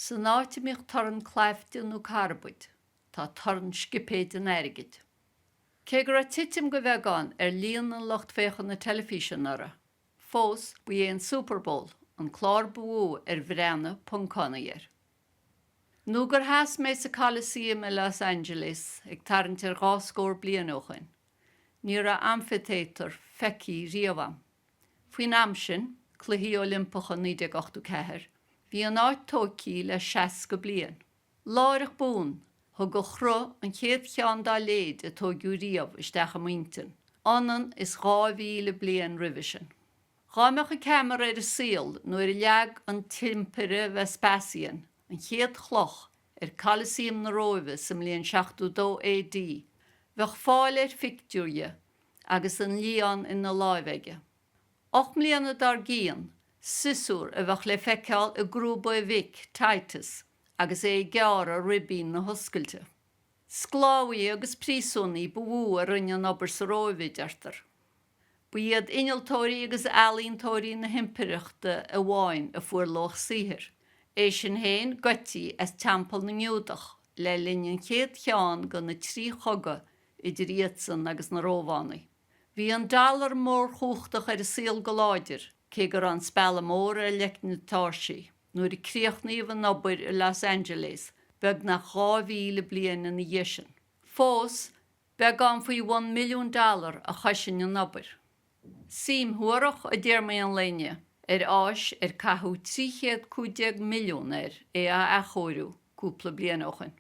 San áit a mbíodh torann claimhte nó carbaid, tá torann scipéid an airgid. Cé go raibh titim de bheagán ar líon an lucht féachana teilifíse anuraidh, fós ba é an Super Bowl an clár ba mhó ar bhreathnaigh Poncánaigh air. Nó gur sheas mé sa Coliseum i Los Angeles ag tarraingt ar dhá scór bliain ó shoin, ní raibh amfaitéatar feicthe riamh a'm. Faoin am sin, Cluichí Oilimpeacha 1984, bhí an áit tóigthí le 60 bliain. Láithreach bonn, thug a chruth an chéad cheann dá leithéid a tóigeadh riamh isteach i m'intinn, ionann is 2,000 bliain roimhe sin. Dhá mbeadh an ceamara ar an saol nuair a leag an tImpire Vespasian an chéad chloch ar Coliseum na Róimhe sa mbliain 72 AD, bheadh fáil ar phictiúr dhe agus an lián ina láimh aige. 8 mbliana dár gcionn, siosúr a bheadh le feiceáil i gcrúba a mhic, Titus, agus é ag gearradh ribín na hoscailte. Sclábhaithe agus príosúnaigh ba mhó a rinne an obair sa Róimh, a deirtear. Ba iad innealtóirí agus ealaíontóirí na himpireachta amháin a fuair luach saothair, é sin féin goidte as Teampall na nGiúdach le linn an chéad cheann de na trí chogadh idir iadsan agus na Rómhánaigh. Bhí an dollar mórchumhachtach ar an saol go láidir, cé go raibh an spealadh mór ar leic na tairsí nuair a críochnaíodh an obair i Los Angeles beagnach 2,000 bliain ina dhiaidh sin. Fós, Beagán faoi bhun milliún dollar a chosain an obair. Suim shuarach i dtéarmaí an lae inniu ar áis ar caitheadh 315 milliún air é a athchóiriú cúpla bliain ó shoin.